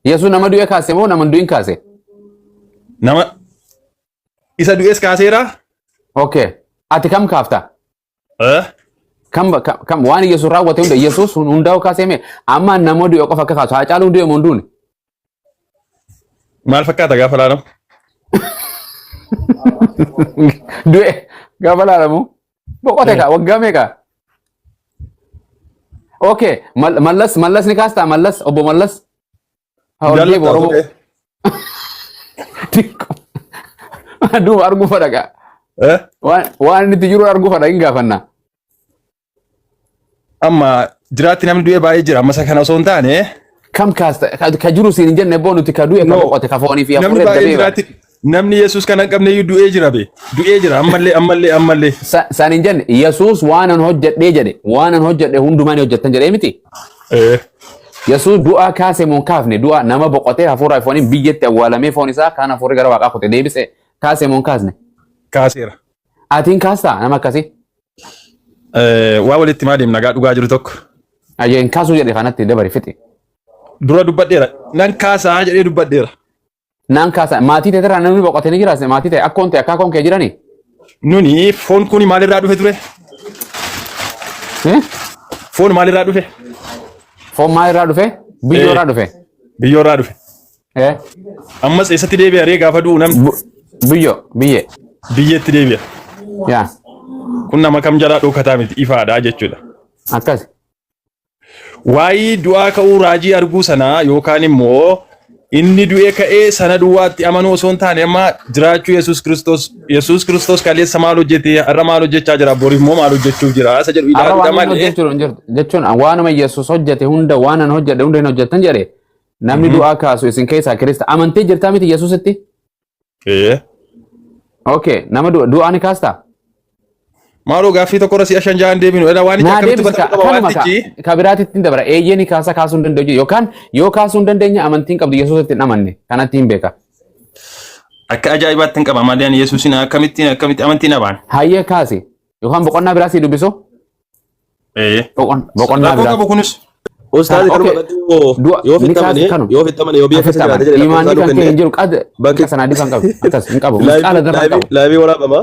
Yesuus nama du'e kaase moo nama hin du'in kaase? Nama isa du'es kaaseera. Okay. Ati kam kaafta? Eh? Kam kam kam- waan Yesuus raawwate hunda Yesuus hundaa'u kaasee mee amma nama du'e qofa akka kaasu Haacaaluun du'e moo hin duune? Maal fakkaata gaafa laalamu? Du'e gaafa laalamu boqote kaa waggaa meeqa? Okay, Mallas Mallas ni kaastaa Mallas obbo Mallas. Haa ol deebi'u Jaallattaa Oromoo. ture. Duuba arguu fedha kaa. Eh? Waan inni itti jiru arguu fedha hin gaafanna. Amma jiraatti namni du'e baay'ee jira. Amma isa kana osoo hin taane Kam kaasta ka jiru siin hin jenne boo nuti ka du'e ka No. boqote ka foonii fi namni hafuurri baay'ee dabee jiraatti namni Yesuus kana hin qabne iyyuu du'ee jira be. Du'ee jira ammallee ammallee ammallee. Saan hin jenne Yesuus waan an hojjedhee jedhe waan an hojjedhe hundumaa ni hojjettan jedhee miti. Eh. Yesuus du'aa kaase moo hin kaafne du'aa nama boqotee hafuura fooniin biyyatti awwaalamee foon isaa kaan hafuurri gara waaqaa kute deebise kaase moo hin kaasne. Kaaseera. Ati hin kaastaa nama akkasii? Waa walitti maa deemna gaa dhugaa jiru tokko. Ayyee hin kaasuu jedhe kanatti dabari fixi. Dura dubbadheera. Nan kaasaa jedhee dubbadheera. Naan kaasa maatii ta'e irraa namni boqotee ni jiraase maatii ta'e akkoon ta'e akaakoon kee jirani. Nuni foon kun maalirraa dhufe ture? Eh? Foon maalirraa dhufe? Foon maalirraa dhufe? Biyyoo irraa dhufe. Biyyoo irraa dhufe. Eh? Ammas eessatti deebi'a ree gaafa du'u namni? Biyyoo biyyee. Biyyeetti deebi'a. Yaa Kun nama kam jalaa dhokataa miti ifaadha jechuudha. akkas. Waa'ee du'aa ka'uu raajii arguu sanaa yookaan immoo inni du'ee ka'ee sana duwwaatti amanuu osoo hin taane amma jiraachuu Yesuus Kiristoos Yesuus Kiristoos kaleessa maal hojjete har'a maal hojjechaa jira bor immoo maal hojjechuuf jira isa jedhu Har'a ilaaluudha waan inni malee. hojjechuu hin jirtu jechuun waanuma Yesuus hojjete hunda waan an hojjedhe hunda hin hojjettan jedhe namni du'aa kaasu isin keessaa Kirista amantee jirtaa miti Yesuusitti? Ee. Okay, nama du'aa ni kaastaa? Maaloo gaaffii tokko irra si'a shan ja'an deebinu. Edha waan Naa akkamitti deebisi ka hubatamuu qaba kanuma ka wantichi. ka biraatitti hin dabara. Eeyyee ni kaasa kaasuu hin danda'u yookaan yoo kaasuu hin dandeenye amantiin qabdu Yesuusitti hin amanne kanatti hin beeka. Akka ajaa'ibaatti hin qaba malee ani Yesuusin akkamittiin akkamitti amantiin abaan. Hayyee kaasi yookaan boqonnaa biraa sii dubbisu Ee. Boqonnaa Rakkoo biraa. qabu kunis. Ustaazi Okay. kanuma irratti yoo Du'a yoo ni ofitti kaasi amane kanuma. yoo ofitti amane yoo biyya keessa Ofitti jiraate amane. jedhe Imaanni lakkoofsa kan nuu kee hin kenne jiru qad bakki akka sanaa difan qabu. Akkas hin qabu. Misqaala darra hin qabu. laayivii waraabama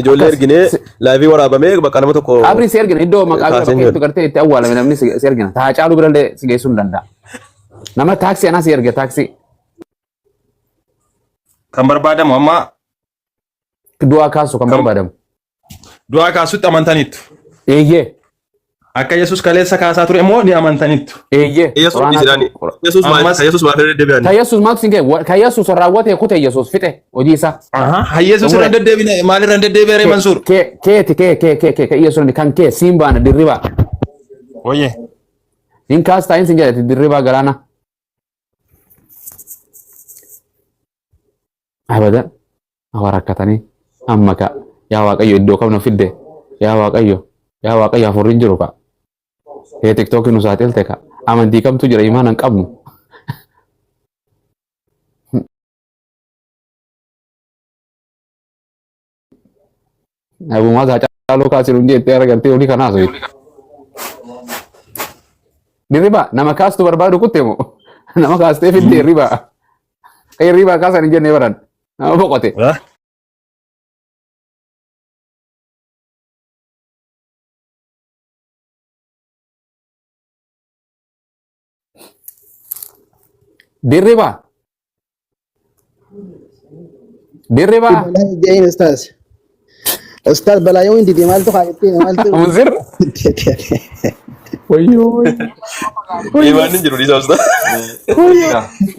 ijoollee Akkas. erginee laayivii waraabamee bakka nama tokko Qabri si ergina iddoo maqaa bira kaaseen bakka jiru. itti gartee itti awwaalame namni si si ergina. Taa caaluu birallee si geessuu hin danda'a. Nama taaksii anaa si erge taaksii. Kan barbaadamu amma Du'aa kaasu kan barbaadamu. Du'aa kaasutti amantaniittu. Eeyyee. Akka Yesuus kaleessa kaasaa ture immoo ni amantaniittu. Eeyyee. Yesuus Quraanatu- dhiisidhaani. Yesuus maal Ammas- Yesuus maal irra deebi'ani? Ka Yesuus maaltu siin ka'e? Ka Yesuus raawwate kute Yesuus fixe hojii isaa. Aha. Ha Yesuus irra hin deddeebine maal irra hin deddeebi'e Mansuur? Kee keeti kee kee kee kee ka Yesuus kan kee siin baana dirribaa. Oye. Hin kaastaa hin siin jedhati dirribaa galaana. Abadan. Awa rakkatanii amma ka yaa Waaqayyo iddoo kam nu fidde yaa Waaqayyo yaa Waaqayyo hafuurri hin jiru ka ee tiktookii nu saaxilte ka amantii kamtu jira imaana hin qabnu. Abumaa Haacaaluu kaasii nuun jettee argartee olii kanaa haasofte. Dirribaa nama kaastu barbaadu kutte moo nama kaastee fidde hirribaa. Hirribaa kaasan hin jennee baran nama boqote. Ah? Dirribaa. Dirribaa. Jain ustaz. Ustaz balaa yoo hin dide maaltu haa jettee maaltu. Munzir. Wayyoo. Imaan hin jiru dhiisa ustaz.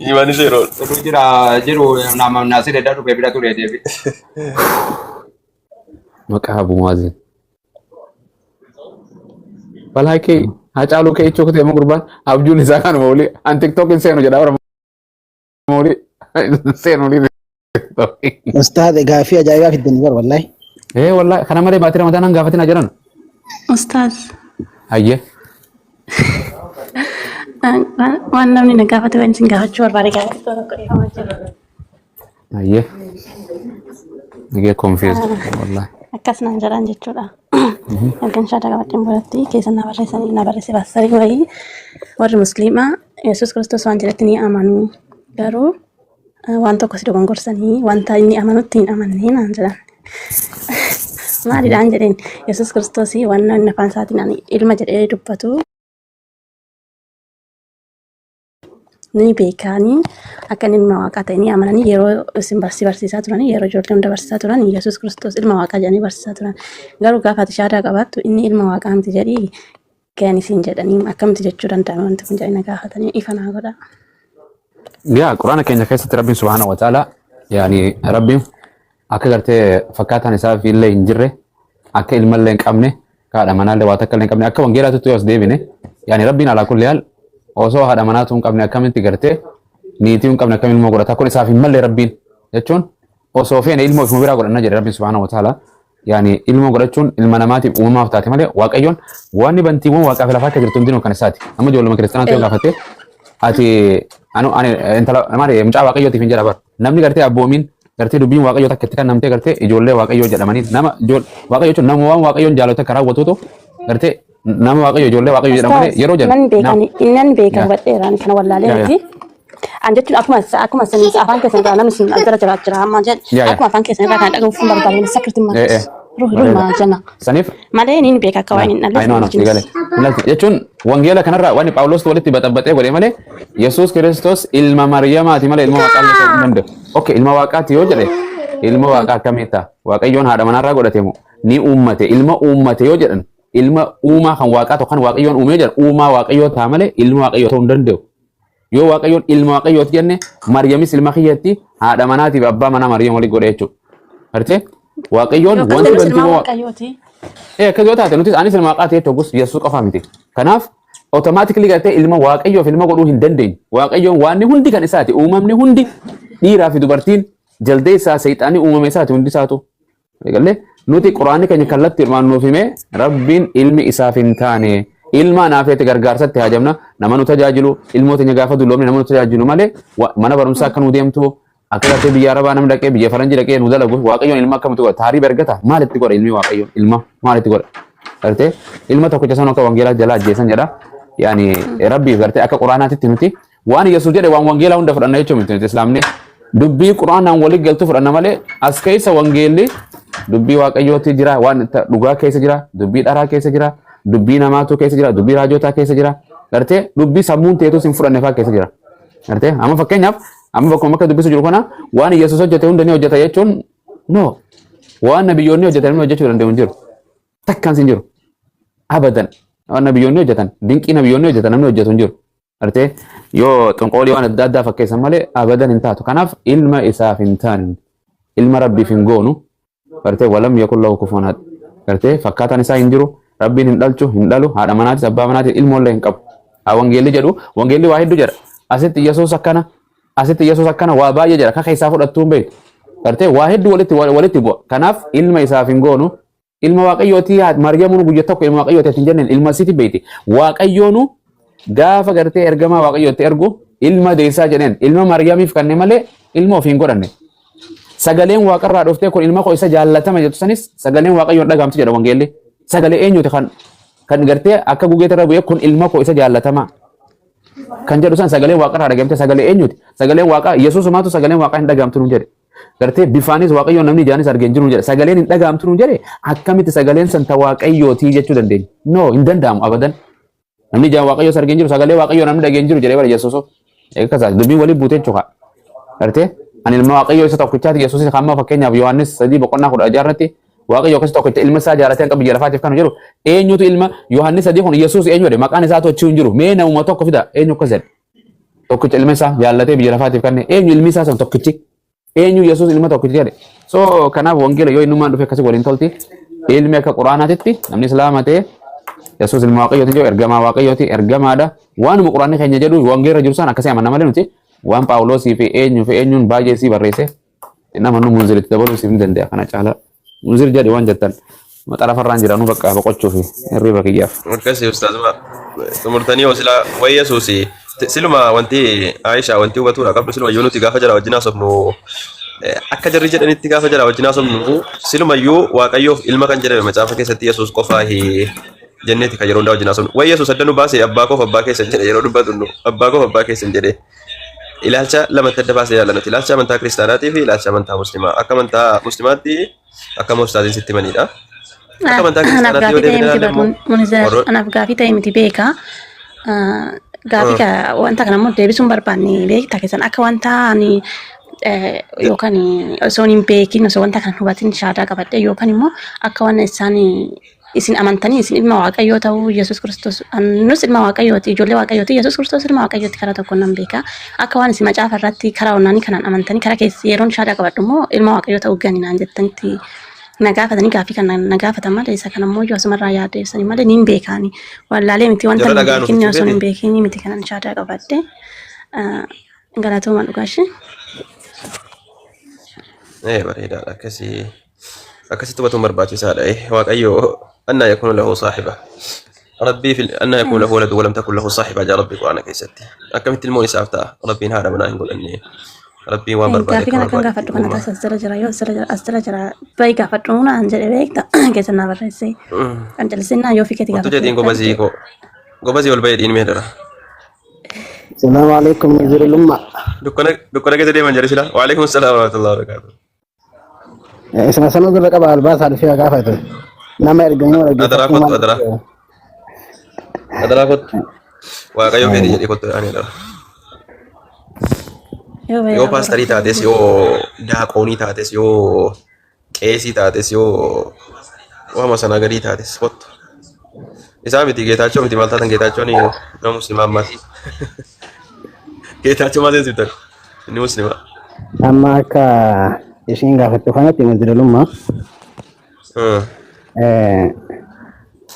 Imaan zeeroo. Oduu jira jiru nama naasir edda dhufe bira ture deebi. Maqaa Abu Maazin. Balaa kee Haacaaluu kee jechuu kutee gurbaan abjuun isaa kanuma olii an tiktok hin seenu jedha bara olii seenu olii. Ustaz gaaffii ajaa'ibaa fiddanii bar wallahi. Eh wallahi kana malee baatii ramadaanaan gaafatina jedhan. Ustaaz, Hayyee. waan namni na gaafate waan isin gaafachuu barbaade gaafachuu tokko dhiifama jira. Hayyee. I get confused wallahi. Akkas naan jedhan jechuudha. Ergan shaadaa qabadheen boodatti keessa na barreessanii na barreesse baasanii wayii warri musliimaa Yesuus Kiristoos waan jedhetti ni amanu. Garuu waan tokko si dogongorsanii wanta inni amanutti hin amannee naan jedhan. Maalidhaan jedheen Yesuus Kiristoos waan inni afaan isaatiin ani ilma jedhee dubbatu ni beekanii akka inni ilma waaqaa ta'e ni amananii yeroo isin barsiisaa turanii yeroo ijoollee hunda barsiisaa turan Yesuus Kiristoos ilma waaqaa jedhanii barsiisaa turan. Garuu gaafa ati shaadaa qabaattu inni ilma waaqaa miti jedhii kan isin jedhanii akkamitti jechuu danda'ama wanti kun jedhanii na gaafatanii ifa naa godhaa. Yaa Quraana keenya keessatti Rabbiin subhaanahu wa ta'ala yaani Rabbiin akka gartee fakkaataan isaa fi illee hin jirre akka ilma illee hin qabne akka haadha manaa illee waa takka illee hin qabne akka wangeelaatti yoo as deebine yaani Rabbiin alaa kulli haal osoo haadha manaatu hin qabne akkamitti gartee niitii hin qabne akkamitti ilmoo godhata kun isaaf hin malle Rabbiin jechuun osoo feene ilmoo ifuma biraa godhanna jedhe Rabbiin subhaanahu wa ta'ala yaani ilmoo godhachuun ilma namaatiif uumamaaf taate malee Waaqayyoon wanni bantiiwwan waaqaa fi lafaa akka jirtu hundinuu kan isaati. Amma ijoolluma kiristaanaatti yoo gaafatte ati anu ani intala maali mucaa Waaqayyootiif hin jedha bar. Namni gartee abboomiin gartee dubbiin Waaqayyoo takka itti kennamtee gartee ijoollee Waaqayyoo jedhamanii nama Waaqayyo jechuun nama waan Waaqayyoon jaalatu akka raawwatutu gartee nama Waaqayyo ijoollee Waaqayyo jedhamu malee Ustaaz, yeroo jedhu nan beekan nan beekan Yaa. hubadheera ani kana wallaalee Yaa, yaa. miti. An jechuun akkuma isin afaan keessan irraa namni isin jala jala jira amma jedhe Yaa, yaa. akkuma afaan keessan irraa kan dhagahuuf hin barbaanne sakirti Eh, eh. maal ruhi ruhi Bareeda. maa jenna. Saniif Malee niin beeka akka waan hin dhalle Ay, no, no, sigale. Jechuun wangeela kanarraa wanni Phaawulos walitti baxaxaxee godhe malee Yesuus Kiristoos ilma Maryamaati malee ilma Waaqaa illee ta'uu hin danda'u. Okay, ilma Waaqaati yoo jedhe ilma Waaqaa akkamii ta'a? Waaqayyoon haadha manaarraa godhate moo ni uummate ilma uummate yoo jedhan ilma uumaa kan Waaqaa tokko kan Waaqayyoon uume yoo jedhan uumaa Waaqayyoo ta'a malee ilma Waaqayyoo ta'uu hin danda'u. Yoo Waaqayyoon ilma Waaqayyooti jenne Maryamis ilma kiyyatti haadha manaatiif abbaa manaa Maryam walii godhe jechuudha. Gartee Waaqayyoon Yookaan wanti innis ilma bantii Waaqayyooti. Ee akkas yoo taate nutis anis ilma Waaqaati jechuun gus Yesuus qofaa miti. Kanaaf automatically gartee ilma Waaqayyoof ilma godhuu hin dandeenyu. Waaqayyoon waanni hundi kan isaati. Uumamni hundi dhiiraa fi dubartiin jaldeessaa seexaanii uumame isaati hundi isaatu. Eegalee nuti quraanni keenya kallattii hirmaan nuuf hime Rabbiin ilmi isaaf hin taane ilma anaafeeti gargaarsatti haajamna nama nu tajaajilu ilmoo teenya gaafa dulloomne nama nu tajaajilu malee mana barumsaa akka nu deemtu akka gartee biyya arabaa namni dhaqee biyya faranjii dhaqee nu dalagu Waaqayyoon ilma akkamitti godha taarii ergata maalitti godha ilmi Waaqayyoon ilma maalitti godha gartee ilma tokkicha sana akka wangeelaa jalaa ajjeesan jedha yaani Rabbiif gartee akka quraanaatitti nuti waan Yesuus jedhe waan wangeelaa hunda fudhanna jechuun miti nuti islaamni dubbii quraanaan walii galtu fudhanna malee as keessa wangeelli dubbii Waaqayyooti jira waan dhugaa keessa jira dubbii dharaa keessa jira dubbii namaatu keessa jira dubbii raajotaa keessa jira gartee dubbii sammuun teetus hin fudhanne fa'aa keessa jira gartee amma fakkeenyaaf amma bakkuma akka dubbisu jiru kana waan Yesuus hojjete hunda ni hojjeta jechuun no waan nabiyyoonni hojjetan namni hojjechuu danda'u hin jiru takkaan sin jiru abadan waan nabiyyoonni hojjetan dinqii nabiyyoonni hojjetan namni hojjetu hin jiru Gartee yoo xonqoolii waan adda addaa fakkeessan malee abadan hin taatu. Kanaaf ilma isaaf hin taane ilma rabbiif hin goonu. Gartee walam yakun lahu kufuwan ahad. Gartee fakkaataan isaa hin jiru. Rabbiin hin dhalchu hin dhalu haadha manaatis abbaa manaatis ilmoollee hin qabu. Haa wangeelli jedhu wangeelli waa hedduu jedha. Asitti Yesuus akkana asitti Yesuus akkana waa baay'ee jedha. Ka keessaa fudhattuu hin beektu. Gartee waa hedduu walitti bu'a. Kanaaf ilma isaaf hin goonu. Ilma Waaqayyooti Maariyamuun guyya tokko ilma Waaqayyooti ati hin jenneen ilma isiiti beekti. Waaqayyoonu gaafa gartee ergamaa Waaqayyootti ergu ilma deessaa jedheen ilma Maariyaamiif kanne malee ilma ofii hin godhanne. Sagaleen Waaqarraa dhuftee kun ilma koo isa jaallatama jettu sanis sagaleen Waaqayyoon dhagaamtu jedha wangeelli. Sagalee eenyuti kan gartee akka gugeetirra bu'ee kun ilma koo isa jaallatamaa. Kan jedhu san sagaleen Waaqarraa dhagaamte sagalee eenyuti? Sagaleen Waaqaa Yesuusumaatu sagaleen Waaqaa hin dhagaamtu nuun jedhe. Gartee bifaanis Waaqayyoon namni ijaanis argee hin jiru jedhe. Sagaleen hin dhagaamtu nuun jedhe akkamitti sagaleen san ta Waaqayyootii jechuu dandeenya? No, hin danda'amu abadan. Namni ijaan Waaqayyoos argee hin jiru sagalee Waaqayyoo namni dhagee hin jiru jedhee bara Yesuusoo. Akkasaa dubbiin waliin buutee jechuudha. Gartee ani ilma Waaqayyoo isa tokkichaati Yesuusis kan amma fakkeenyaaf Yohaannis 3:16 irratti Waaqayyo akkas tokkicha ilma isaa jaalatee hanqa biyya lafaatiif kan jedhu eenyutu ilma Yohaannis 3 kun Yesuus eenyu jedhe maqaan isaa tochuu hin jiru mee namuma tokko fida eenyu akkas jedhe. Tokkicha ilma isaa jaallatee biyya lafaatiif kanne eenyu ilmi isaa sun tokkichi eenyu Yesuus ilma tokkichi jedhe. So kanaaf wangeela yoo innummaan dhufe akkasii waliin tolti ilmi akka quraanaatitti namni islaama ta'e Yesuus ilma Waaqayyooti jedhu ergamaa Waaqayyooti ergamaadha. Waanuma quraanni keenya jedhu wangeela jiru san akkasii amanna malee nuti waan Phaawulosii fi eenyu fi eenyuun baay'ee sii barreesse nama nu munziritti dabaluu siif ni danda'a kana caalaa. Munzir jedhi waan jettan maxarafarraan jira nu bakka boqochuu fi hirriba kiyyaaf. Akkasii ustaaz xumurtanii yoo silaa wayi Yesuusi siluma wanti Aisha wanti hubatuudha qabdu siluma yoo nuti gaafa jara wajjin haasofnu akka jarri jedhanitti gaafa jara wajjin haasofnu silumayyuu Waaqayyoof ilma kan jedhame macaafa keessatti Yesuus qofaahi. Jenneeti kan yeroo hundaa wajjin haasofnu. Waa'ee Yesuus adda nu baase abbaa koof abbaa keessan jedhe yeroo dubbatu nu abbaa koof abbaa keessan jedhe. Ilaalcha lamatti adda baasee ilaalla nuti. Ilaalcha amantaa kiristaanaatii fi ilaalcha amantaa muslimaa. Akka amantaa muslimaatti akka ustaaziin sitti himanidha. Akka amantaa Anaaf kiristaanaatti yoo gaafii ta'e deebine miti ilaalle immoo Munizar warroota anaaf gaafii ta'e miti beeka. Gaafii wanta kana immoo deebisuun barbaanne beekta keessan akka wanta ani yookaan osoo hin beekin osoo wanta kana hubatin shaadaa qabadhe yookaan immoo akka waan isaan isin amantanii isin ilma Waaqayyoo ta'uu Yesuus Kiristoos nus ilma Waaqayyooti, ijoollee Waaqayyooti, Yesuus Kiristoos ilma Waaqayyooti karaa tokko nan beeka. Akka waan isin macaafa irratti karaa onnaanii kanaan amantanii karaa keessa yeroon shaadaa qabadhu immoo ilma Waaqayyoo ta'uu gani naan jettanitti na gaafatanii gaafii kana na gaafatan malee isa kana immoo yoo asumarraa yaaddeessanii malee niin beekaani. Wallaalee miti wanta Jara hin dhagaa nuuf beekinni jechuu osoo hin feeti. beekinni miti kanan shaadaa qabadhe. Galatooma dhugaashee. Bareedaadha akkasii. Akkasitti hubatuun barbaachisaadha. Waaqayyo annaa yakuunu lahu saahiba. Rabbii fil annaa yakuunu lahu waladu walam takun lahu saahiba jaa Rabbii Quraana keessatti. Akkamitti ilmoon isaaf ta'a? Rabbiin haadha manaa hin godhanne. Rabbiin waan barbaade Gaafii akka kana kan barbaade gaafadhu kana uumaa. taas as jala jira yoo as jala jira as jala jira bayi gaafadhu naan jedhe beekta keessa naa barreesse. Kan jallisennaa yoo fiketi Kottu gaafadhu jedhiin jettaa gobazii jedhe. koo. Gobazii ol bahee dhiin mee dara. Salaamu alaikum Nazirulumma. Dukkana dukkana keessa deeman jedhe sila. Waalaikum salaam wa rahmatullahi wa barakatuh. Isuma sana gurra qaba albaasaa dhufee haa gaafatu. Nama erganii nama Adaraa dhaggeeffachuu kottu maal adaraa. Adaraa kottu. Waaqayyo fedhi jedhee kottu ani adaraa. Yoo Yoo bayi paastarii taates, yoo daaqoonii taates, yoo qeesii taates, yoo waama sanaa gadii taates kottu. Isaa miti Geetaachoo miti maal taatan Geetaachoon nama muslimaa ammaas. Geetaachoo maal seensiftan? Inni muslimaa. Amma akka ishiin gaafattu kanatti Nazirulumma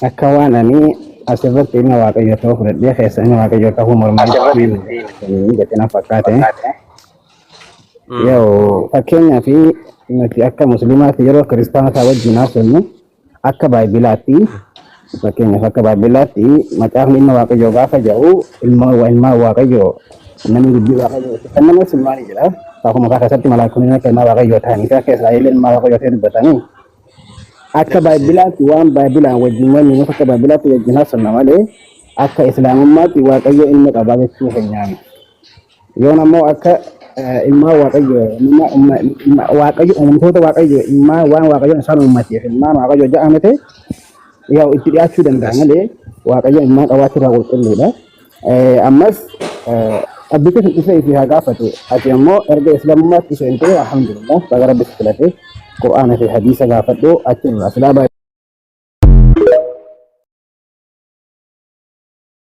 akka waan ani asirratti ilma Waaqayyoo ta'uu fudhadhee keessa ilma Waaqayyoo ta'uu mormaa jettee na fakkaate. Yoo fakkeenyaaf nuti akka musliimaatti yeroo kiristaanotaa wajjin haasofnu akka baayibilaatti fakkeenyaaf akka baayibilaatti macaafni ilma Waaqayyoo gaafa jedhu ilma ilma Waaqayyoo namni dubbii Waaqayyoo itti kennames ilmaan jira. Kakuu makaa keessatti malaakonni akka ilma Waaqayyoo ta'anii fi akka Israa'el ilma Waaqayyoo ta'e dubbatanii akka baayibilaatti waan baayibilaan wajjin morminuuf akka baayibilaatti wajjin haasofna malee akka islaamummaatti Waaqayyo ilma qabaa jechuu keenyaani. Yoon ammoo akka ilmaan Waaqayyo nama Waaqayyo uumamtoota Waaqayyo ilmaan waan Waaqayyo isaan uummateef ilmaan Waaqayyo ja'ame ta'e yaa'u itti dhiyaachuu danda'a malee Waaqayyo ilmaan qabaachuu irraa qulqulluudha. Ammas abbichi sun dhufee fi haa gaafatu. Ati ammoo erga islaamummaatti seentee alhamdulillah baga rabbi si filate Qur'aana fi hadiisa gaafadhu achirraa silaa baay'ee.